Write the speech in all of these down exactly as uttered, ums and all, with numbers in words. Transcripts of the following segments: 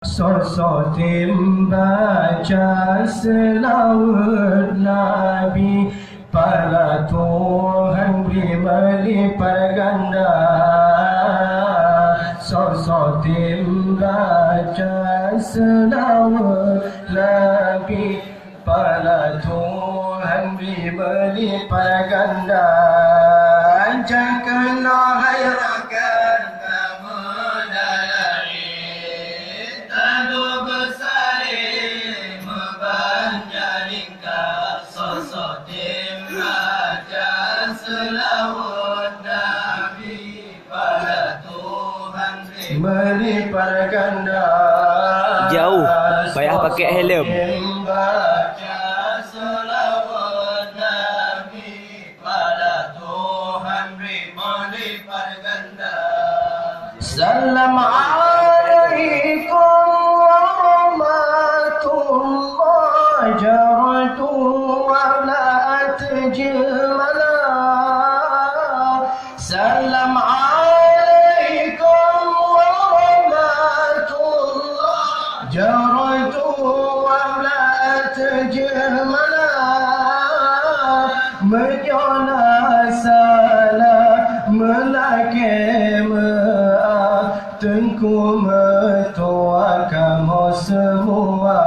Soe-soe tem baca seulaweuet Nabi, pahala Tuhan bri meulipat ganda. Soe-soe tem baca seulaweuet Nabi, pahala Tuhan bri meulipat ganda. Jangan keunoe hai rakan kamoe dalam Id, tanyoe beusaré meuban jaringka, soe-soe tem baca seulaweuet Nabi. Jauh, payah pakai helm. Salam alaikum warahmatullah, jartu wa la atjimala. Salam alaikum warahmatullah, jartu wa la atjimala. Meunyoe na salah meulakée meu'ah, Teungku meutuah kamoe seumua.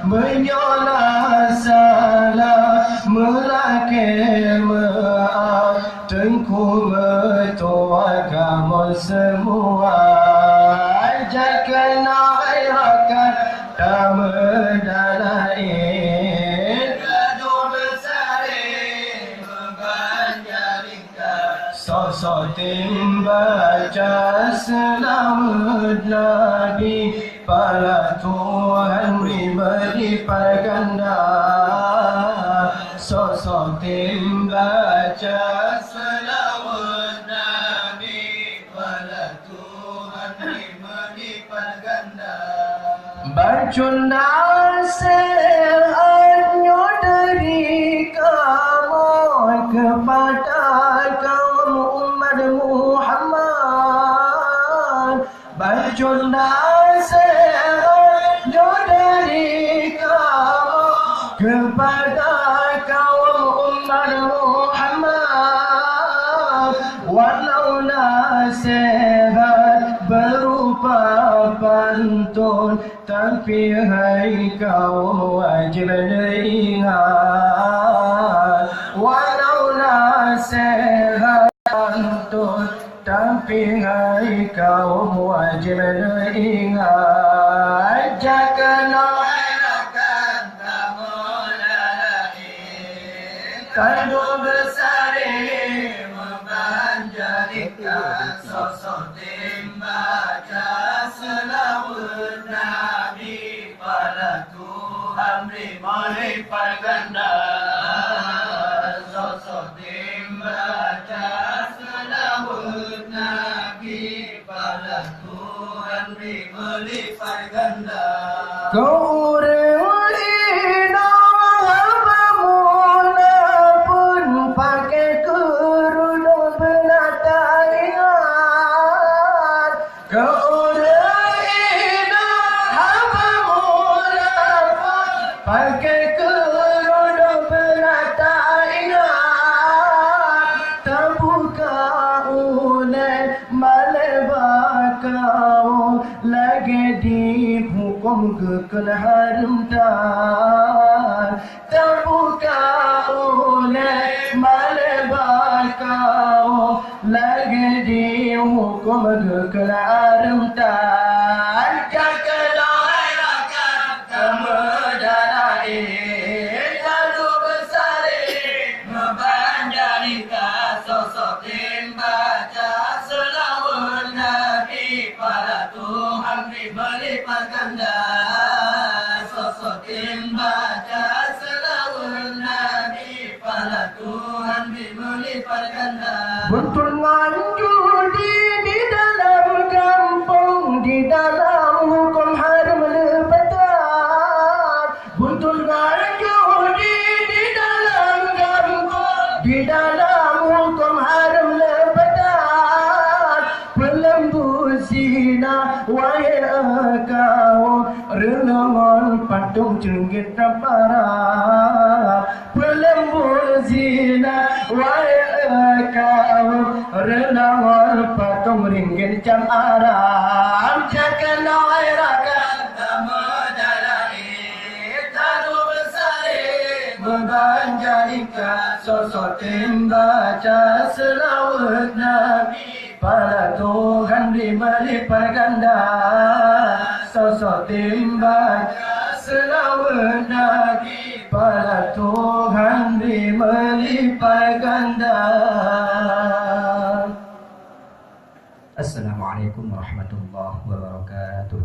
Meunyoe na salah meulakée meu'ah, Teungku meutuah kamoe seumua. Jeuet keunoe hai rakan tameudalam Id, tanyoe beusaré meuban jaringka. Soe-soe tem baca seulaweuet Nabi, pahala Tuhan bri meulipat ganda. Soe-soe tem baca seulaweuet Nabi, pahala Tuhan bri meulipat ganda. Bacut naseuhat nyoe dari kamoe keupada kaum umat Muhammad. Bacut naseuhat nyoe dari kamoe keupada kaum umat Muhammad. Walau naseuhat beurupa pantôn, tapi hai kaum wajéb neuingat. Walau naseuhat pantôn, tapi hai kaum wajéb neuingat. Jeuet keunoe hai rakan kamoe dalam Id, tanyoe beusaré meuban jaringka. Soe-soe tem baca seulaweuet Nabi, pahala Tuhan bri meulipat ganda. Soe-soe tem baca seulaweuet Nabi, pahala Tuhan bri meulipat ganda. Keu ureueng inong haba munafeuk, pakai keurudung beuna taingat. Keu ureueng inong haba munafeuk, pakai keurudung beuna taingat. Tabuka ulée malée bak kawoe, lagée di huköm geukheun hareuem that. Tabuka ulée malée bak kawoe, lagée di huköm geukheun hareuem that. Ka keunoe hai rakan tameudalam Id, tanyoe beusaré meuban jaringka. Soe-soe tem baca seulaweuet Nabi, pahala Tuhan bri meulipat ganda. Soe-soe tem baca seulaweuet Nabi, pahala Tuhan bri meulipat ganda. Beutôi ngon judi di dalam gampông, di dalam huköm hareuem leupeutan. Beutôi ngon judi di dalam gampông, di dalam huköm hareuem leupeutan. Peuleumbôt zina, wahé Kawöm reunong ngon patong ceunggét ram ara, peuleumbu zina, wahé kawöm reunong ngon patong ringgit cam ara. Jakan wahé rakan tameudarai, taru beusaré meubanja ikat, sosok tem baca seulaweuet Nabi. Pala Tuhan bri meulipat ganda, sosok tem baca seulaweuet Nabi. Pala Tuhan bri meulipat ganda. Assalamualaikum warahmatullahi wabarakatuh.